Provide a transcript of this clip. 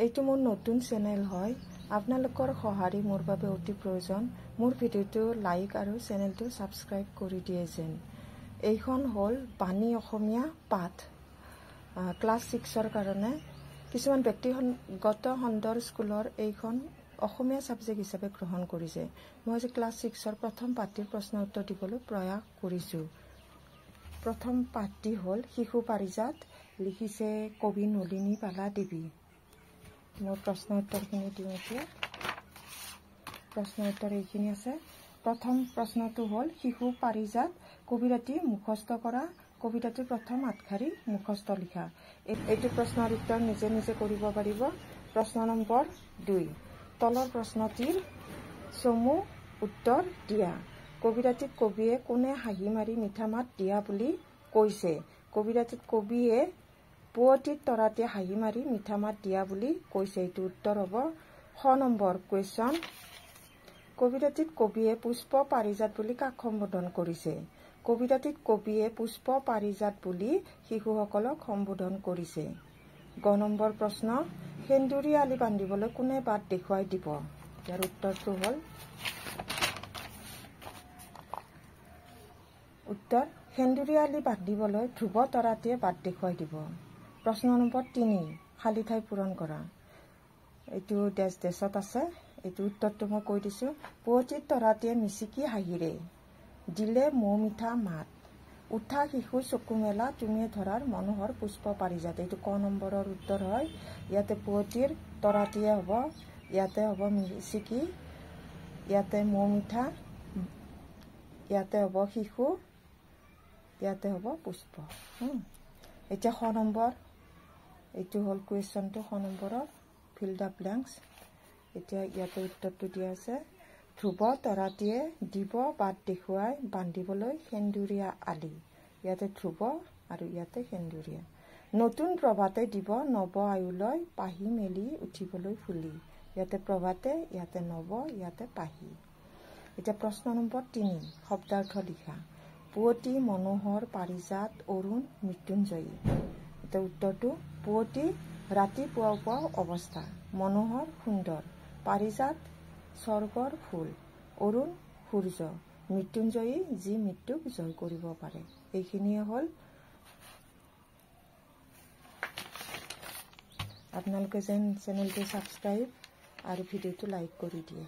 এইটো মোৰ নতুন চেনেল হয়। আপোনালোকৰ সঁহাৰি মোৰ বাবে অতি প্ৰয়োজন। মোৰ ভিডিঅ'টো লাইক আৰু চেনেলটো ছাবস্ক্ৰাইব কৰি দিয়ে যেন। এইখন হ'ল বাণী অসমীয়া পাঠ ক্লাছ 6ৰ কাৰণে। কিছুমান ব্যক্তিগত খণ্ডৰ স্কুলৰ এইখন অসমীয়া ছাবজেক্ট হিচাপে গ্ৰহণ কৰিছে। মই আজি ক্লাছ 6ৰ প্ৰথম পাঠটিৰ প্ৰশ্ন উত্তৰ দিবলৈ প্ৰয়াস কৰিছোঁ। প্ৰথম পাঠটি হ'ল শিশু পাৰিজাত, লিখিছে কবি নলিনী বালা দেৱী। মই প্ৰশ্ন উত্তৰখিনি দিওঁ এতিয়া। প্ৰশ্ন উত্তৰ এইখিনি আছে। প্ৰথম প্ৰশ্নটো হ'ল শিশু পাৰিজাত কবিতাটি মুখস্থ কৰা, কবিতাটিৰ প্ৰথম আঠশাৰী মুখস্থ লিখা। এইটো প্ৰশ্নৰ উত্তৰ নিজে নিজে কৰিব পাৰিব। প্ৰশ্ন নম্বৰ 2, তলৰ প্ৰশ্নটিৰ চমু উত্তৰ দিয়া। কবিতাটিত কবিয়ে কোনে হাঁহি মাৰি মিঠা মাত দিয়া বুলি কৈছে? কবিতাটিত কবিয়ে পুৱতিত তৰাতে হাঁহি মাৰি মিঠা মাত দিয়া বুলি কৈছে। এইটো উত্তৰ হ'ব। শ নম্বৰ কুৱেশ্যন, কবিতাটিত কবিয়ে পুষ্প পাৰিজাত বুলি কাক সম্বোধন কৰিছে? কবিতাটিত কবিয়ে পুষ্প পাৰিজাত বুলি শিশুসকলক সম্বোধন কৰিছে। গ নম্বৰ প্ৰশ্ন, সেন্দুৰী আলি বান্ধিবলৈ কোনে বাট দেখুৱাই দিব? ইয়াৰ উত্তৰটো হ'ল উত্তৰ সেন্দুৰী আলি বান্ধিবলৈ ধ্ৰুৱ তৰাটিয়ে বাট দেখুৱাই দিব। প্ৰশ্ন নম্বৰ 3, খালী ঠাই পূৰণ কৰা। এইটো ডেছ ডেছত আছে। এইটো উত্তৰটো মই কৈ দিছোঁ। পুৱতিত তৰাটিয়ে মিচিকি হাঁহিৰে দিলে মৌ মিঠা মাত, উঠা শিশু চকু মেলা তুমিয়ে ধৰাৰ মনোহৰ পুষ্প পাৰিজাত। এইটো ক নম্বৰৰ উত্তৰ হয়। ইয়াতে পুৱতিৰ তৰাটিয়ে হ'ব, ইয়াতে হ'ব মিচিকি, ইয়াতে মৌ মিঠা, ইয়াতে হ'ব শিশু, ইয়াতে হ'ব পুষ্প। এতিয়া শ নম্বৰ, এইটো হ'ল কুৱেশ্যনটো শ নম্বৰৰ, ফিল the blanks. এতিয়া ইয়াতে উত্তৰটো দিয়া আছে। ধ্ৰুৱ তৰাটিয়ে দিব বাট দেখুৱাই বান্ধিবলৈ সেন্দুৰীয়া আলি। ইয়াতে ধ্ৰুৱ আৰু ইয়াতে সেন্দুৰীয়া। নতুন প্ৰভাতে দিব নৱ আয়ুলৈ পাহি মেলি উঠিবলৈ ফুলি। ইয়াতে প্ৰভাতে, ইয়াতে নৱ, ইয়াতে পাহি। এতিয়া প্ৰশ্ন নম্বৰ 3, শব্দাৰ্থ লিখা। পুৱতি, মনোহৰ, পাৰিজাত, অৰুণ, মৃত্যুঞ্জয়ী। এতিয়া উত্তৰটো পুৱতি ৰাতি পুৱা পুৱা অৱস্থা, মনোহৰ সুন্দৰ, পাৰিজাত স্বৰ্গৰ ফুল, অৰুণ সূৰ্য, মৃত্যুঞ্জয়ী যি মৃত্যুক জয় কৰিব পাৰে। এইখিনিয়ে হ'ল। আপোনালোকে যেন চেনেলটো ছাবস্ক্ৰাইব আৰু ভিডিঅ'টো লাইক কৰি দিয়ে।